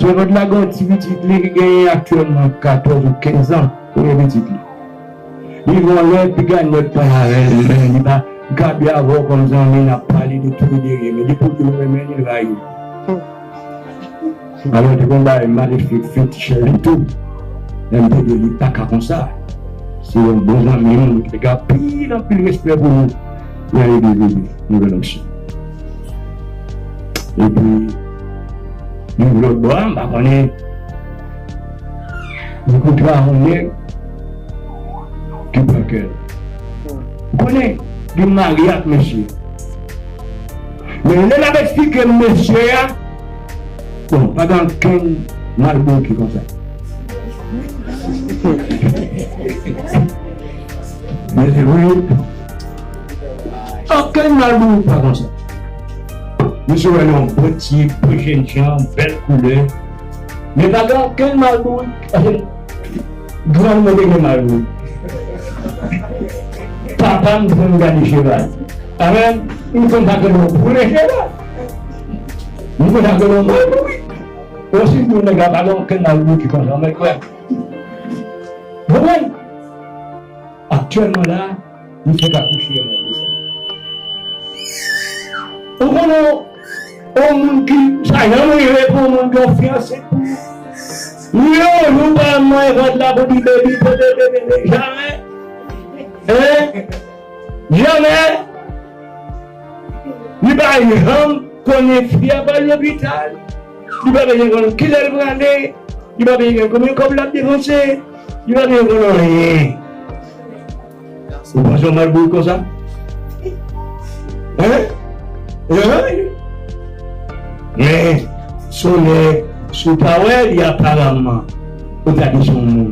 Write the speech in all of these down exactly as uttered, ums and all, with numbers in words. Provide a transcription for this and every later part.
Pè Vant la gen yon ti pitit li ki genyen aktyèlman katòz ou kenz an, premye pitit li. Li gen yon lè piga nèg pale avè l, men li pa gabe avè w kòm zanmi, n ap pale de tou e de rye, men depi w di l ou renmen li, l rayi w. Alò, te gen yon bagay malefik fetichè li tou. Lè m te di li pa ka konsa. Se yon bon zanmi nou, nou te gen anpil, anpil respè pou nou. Nan legliz Nouvèl Onksyon. Epi, li lòt bò a, m pa konnen. Li kontre a yon nèg ki pran kè l. Ou konnen, li marye ak mesye. Men lè l ap eksplike mesye a, bon, pa gen ankenn malbou ki konsa. Men se vre. Ankenn malbou pa konsa. Misye wè yon bon tip, bon jènjan, bèl koulè. Men pa gen ankenn malbou. Grann mwen te gen malbou. Papa m te konn gade cheval. Amèn. M konn sa ke yon pwemye cheval. M konn sa ke yon malbou, wi. Yon sirtou nèg la pa gen okenn malbou ki konsa. Mwen kwè. Konprann? Aktyèlman la, misye ka kouche avèk li. Ou konnen yon moun ki, sa janm rive pou yon moun ki yon fiyanse. Li yon jou pa manyen vant la pou di baby, baby, baby, baby, jamè. Hein? Jamè. Li pa janm konnen fi a pral lopital. Li pa bezwen konn kilè l prale. Li pa bezwen konn konbyen kòb l ap depanse. Li pa bezwen konn anyen. Ou panse w mal bout konsa? Hein? Hein? Men, si w nèg, si w pa wè li aparaman, ou ta di se yon moun.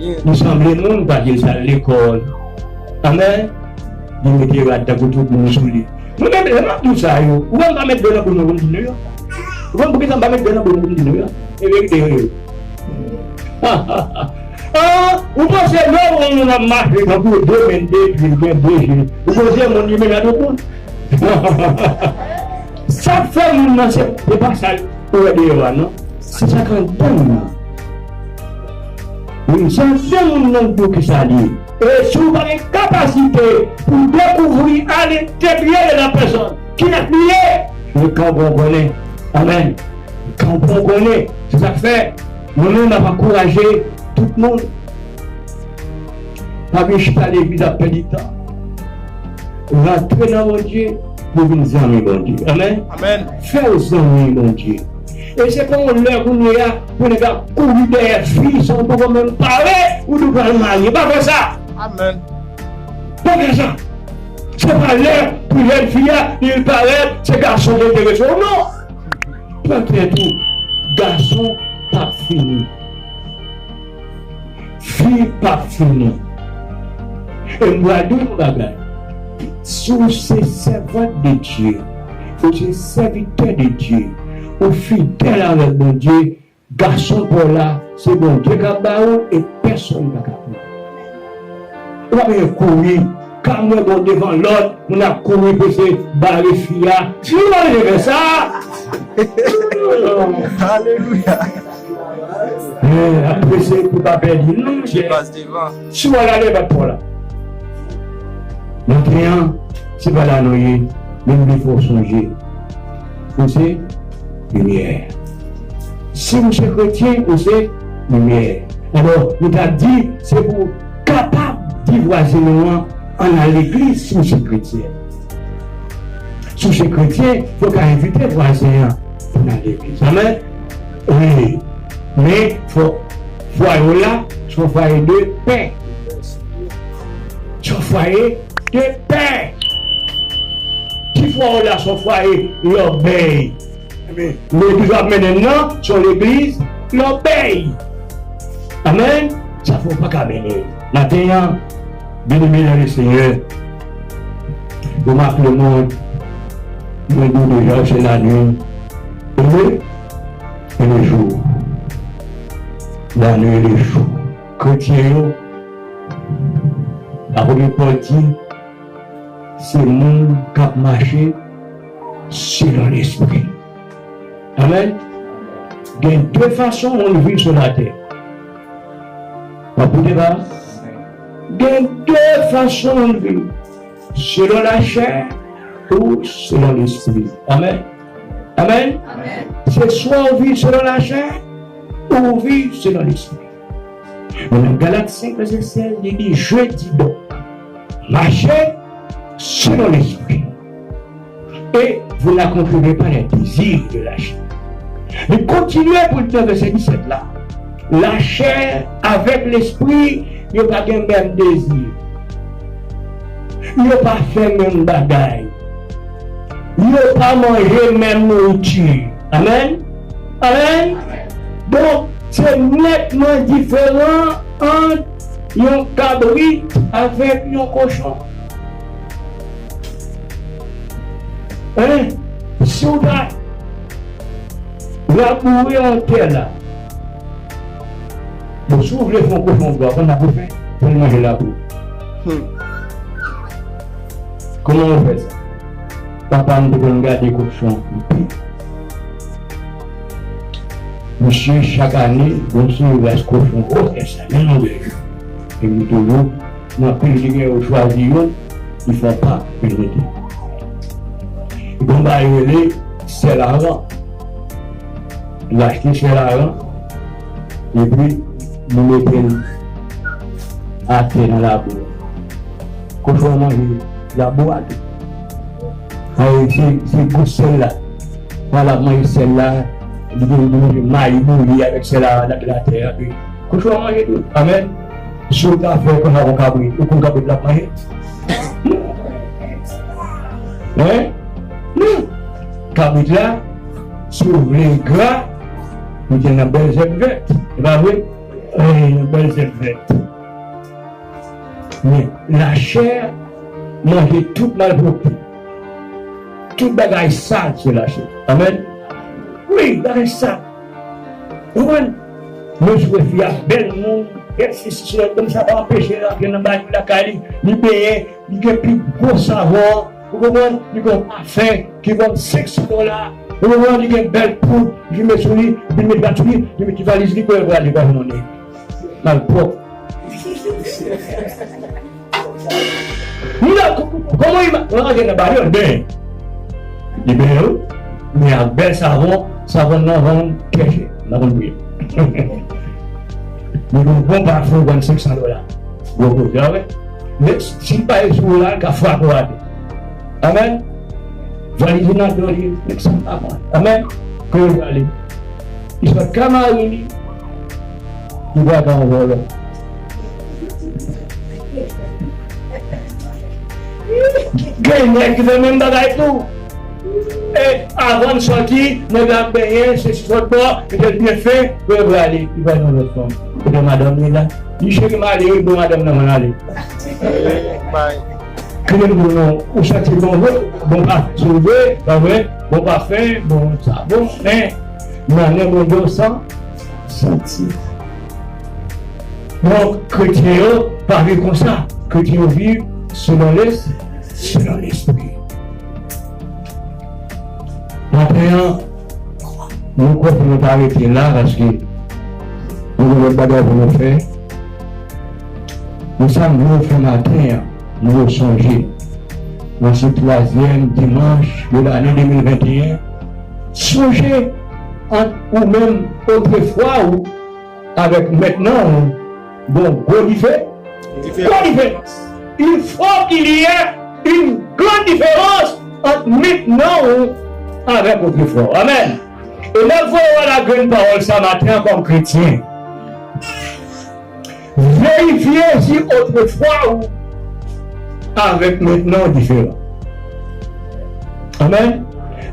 Li sanble moun, paske l sal lekòl. Amèn. Li mete rad tankou tout moun sou li. Mwen menm, lè m ap di w sa yo, ou wè m pa met dlo nan bouch mwen pou m di nou yo. Ou konn poukisa m pa met dlo nan bouch mwen pou m di nou yo? E verite yo ye. Ah, ou panse lè w wè yon moun ap mache tankou de men, de pye, gen de je, ou panse moun li menaj ou konn? Sa k fè moun nan se, se pa sa ou wè deyò a, non. Se sa k anndan moun nan. Wi, se anndan moun nan k di w kisa li ye. E si w pa gen kapasite pou dekouvri alenteryè de la pèsòn kilès li ye, men kan w pran w konnen. Amèn. Kan w pran w konnen. Se sa k fè, mwen menm, m ap ankouraje tout moun. Pa vin chita legliz ap pèdi tan. Rantre nan Bondye pou vin zanmi Bondye. Amèn. Amèn. Fè w zanmi Bondye. E se pa yon lè kounye a pou nèg ap kouri dèyè fi san w poko menm pare, ou di w pral marye. Pa fè sa. Amèn. Pa fè sa. Se pa lè pou jèn fi a, li parèt, se gason ki enterese w. Non. Pran tèt ou, gason p ap fini. Fi p ap fini. E m pral di w yon bagay. Si w se sèvant de Dye, ou se sèvitè de Dye, ou fidèl avèk Bondye, gason pa w la, se Bondye k ap ba ou e pèsonn pa ka pran. Ou pa bezwen kouri. Ka mwen bon devan lòt, moun ap kouri pou se bare fi a. Li pa vle fè sa. Alelouya. Men, ap prese pou pa pèdi, non, monchè. Li pase devan. Si w al ale, bat pa w la. Maten an, se pa la nou ye, men m vle fè w sonje. Ou se limyè. Si w se kretyen, ou se limyè. Alò, nou ta di, se pou w kapab di vwazen nou an, ann al legliz si w se kretyen. Si w se kretyen, fò w ka envite vwazen an pou n al legliz. Amèn? Wi. Men, fò fwaye w la, se yon fwaye de pè. Se yon fwaye de pè. Si fwaye w la, se yon fwaye lòbèy. Legliz w ap mennen nan, se yon legliz lòbèy. Amèn. Sa fè w pa ka mennen. Maten an, byeneme nan Lesenyè, pou Marc Lemond, mwen di w deja, se lannuit e le, e le jou. Lannuit e le jou. Kretyen yo, apot Pòl di, se moun k ap mache selon Lespri. Amèn. Gen de fason moun viv sou latè. W ap koute pa? Gen de fason moun viv. Selon lachè ou selon lespri. Amèn. Amèn. Se swa ou viv selon lachè ou viv selon lespri. Men nan Galat senk vèsè sèz, li di, je dis donc, marchez selon l'esprit, et vous n'accomplirez pas les désirs de la chair. Li kontinye pou l di nan vèsè disèt la, lachè avèk lespri, yo pa gen menm dezi. Yo pa fè menm bagay. Yo pa manje menm nouriti. Amèn. Amèn. Donk, se nètman diferan ant yon kabrit avèk yon kochon. Hein? Si w ta laboure yon tè la, bon, si w vle fè yon kochon bwa, konn sa pou fè, pou l manje labou. Hmm. Kòman w fè sa? Papa m te konn gade kochon anpil. Misye, chak ane, gon seri ras kochon gwosè sa, men nou wè. E li toujou, nan pil li gen yo chwazi youn, li fè yon pak, li mete. Li gon bagay yo rele sèl aran. L achte sèl aran, epi li mete l atè nan labou. Kochon an manje labou a tou. Ay, se, se gou sèl la. Pandan l ap manje sèl la, li gen, li gen mayi bouyi avèk sèl la, l ap latè a, epi kochon an manje tou. Amèn. Si w ta fè konsa pou kabrit, ou konn kabrit la ap manje? Hein? Non. Kabrit la, si w vle gra, mete l nan bèl zèb vèt. E pa vre? Wi, nan bèl zèb vèt. Men, lachè manje tout malpwòpte. Tout bagay sal se lachè. Amèn. Wi, bagay sal. Ou konprann? Men sou wè fi a bèl moun, bèl sesi, sela, kòm sa pa anpeche l antre nan bagay lakay li, li benyen, li gen pi gwo savon, ou konprann? Li gen yon pafen ki vann senk san dola, ou konprann? Li gen bèl poud, li met sou li, li met bat sou li, li met ti valiz li, kote l prale, li pa jwenn yon nèg. Malpwòp. Moun la, kò-, kò-, kòman li ma-, rantre nan baryè, li benyen. Li benyen, wi. Men ak bèl savon, savon nan vann trè chè. M pa konn pri l. Men gon bon pafen vann senk san dola. Gwo koze, a wè. Men si l pa ye sou ou la, l ka frape w atè. Amèn. Valiz li nan do li, nèg sa pa pran. Amèn. Kote l prale? Li sot ka mari li, li pral ka yon vòlò. Gen nèg ki fè menm bagay tou. E avan l sòti, nèg la ap benyen, sesi sot bò, li te byen fen, pou l prale, li pral yon lòt fanm. Kote madanm li la? Li cheri m ale, wi, bon madanm nan, m ale. Bay. Kite m di w non, ou santi bon vre, bon pafen, se vre, pa vre, bon pafen, bon savon, men, nan nen Bondye w san santi. Donk, kretyen yo pa viv konsa. Kretyen yo viv selon les-, selon lespri. Maten an, nou kwè pou nou ta rete la, paske nou gen lòt bagay pou nou fè. Men sa m vle w fè maten an, m vle w sonje, nan se twazyèm dimanch de lane de mil venteyen, sonje ant ou menm otrefwa ou avèk mentnan ou, gon gwo dife-, gwo diferans. Il faut qu'il y ait une grande différence entre maintenant ou avec autrefois. Amèn. E m ap voye w a lagrenn pawòl sa maten an kòm kretyen. Verifye si otrefwa ou avèk mentnan diferan. Amèn.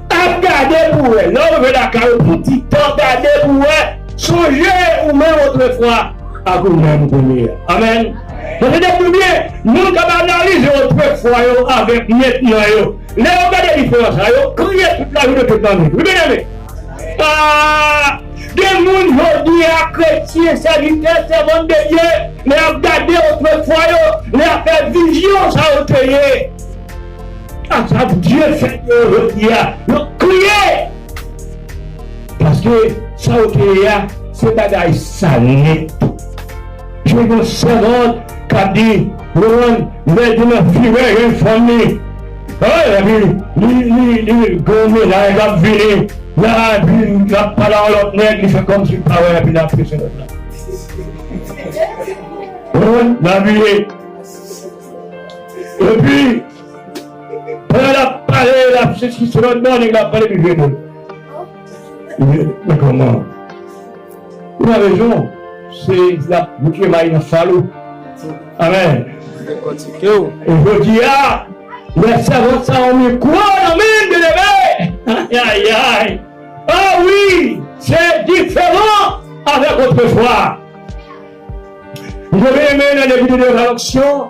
Ap gade pou wè. Lè w rive lakay ou pou ti tan, gade pou wè. Sonje ou menm otrefwa ak ou menm kounye a. Amèn. Tande m byen, moun k ap analize otrefwa yo avèk mentnan yo. Lè yo gade diferans la, yo kriye tout lajounen, tout lannwit. Wi, byeneme. Ah, gen moun jodi a, kretyen, sèvitè, sèvant de Dye, lè y ap gade otrefwa yo, lè y ap fè vizyon sa yo te ye, ak sa Dye fè de yo jodi a, yo kriye. Paske sa w te ye a, se bagay sa nèt. Jodi yon sèvant k ap di, Rowan, lè l te nan fimè, jwenn fanm li. Ay, epi li, li, li, li gen yon mennaj k ap vini. La, epi l ap pale a yon lòt nèg, li fè kòmsi l pa wè, epi l ap pese lòt la. Rowan, l ap vini. Epi, pandan l ap pale, l ap sesi se lòt bò, nèg la ap pale, epi l jete l. Men, men kòman? Ou nan rezon, se l ap bouke may nan fal ou. Amèn. Dekòtike w. E jodi a, lè sèvant sa yon mikwo nan men l, byeneme. Ayayay. Ah wi, se diferan avèk otrefwa. M te renmen nan de videyo de l'onction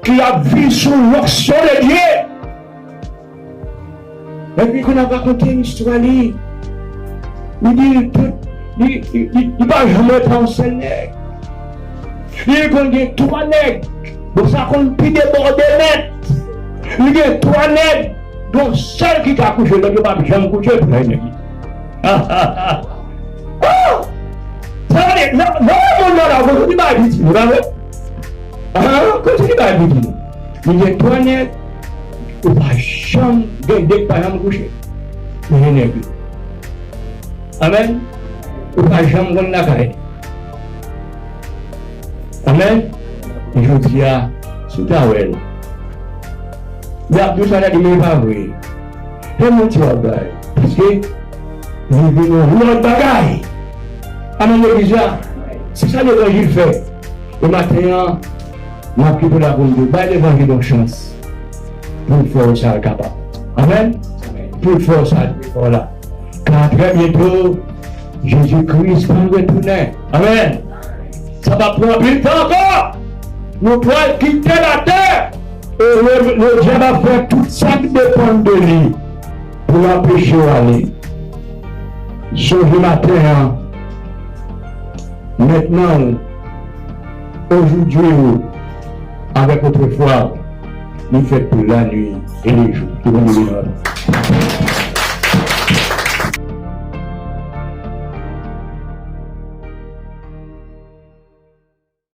ki ap viv sou l'onction de Dieu. Epi kounye a rakonte istwa li. Li di l tout, li, li, li, li pa janm rete yon sèl nèg. Li konn gen twa nèg. Bon, sa konn pi debòde nèt. Li gen twa nèg, gen yon sèl ki ka kouche, lòt yo p ap janm kouche, pou nèg li. Ah! Sa vle di, nan, nan lemonn nan la, kote ti bagay piti, pa vre? Ah, kote ti bagay piti. Li gen twa nèg, ou pa janm gen de k pa janm kouche. Men gen nèg yo. Amèn. Ou pa janm konn lakay. Amèn. Jodi a, si w ta wè l, y ap di w sa, ta di, men e pa vre. Se manti w ap bay. Paske li vin yon lòt bagay. Amèn, legliz la. Se sa levanjil fè. E maten an, m ap kite w la pou m di w, bay levanjil yon chans pou l fè w sa l kapab. Amèn. Pou l fè w sa l te fè w la. Ka trè byento, Jezi Kris pral retounen. Amèn. Sa p ap pran anpil tan ankò. Nou pral kite latè. E le, ledyab ap fè tout sa k depann de li pou l anpeche w ale. Sonje maten an, mentnan, ojoudwi ou, avèk otrefwa ou, li fèt pou lannuit e lejou. Ke Bondye beni w.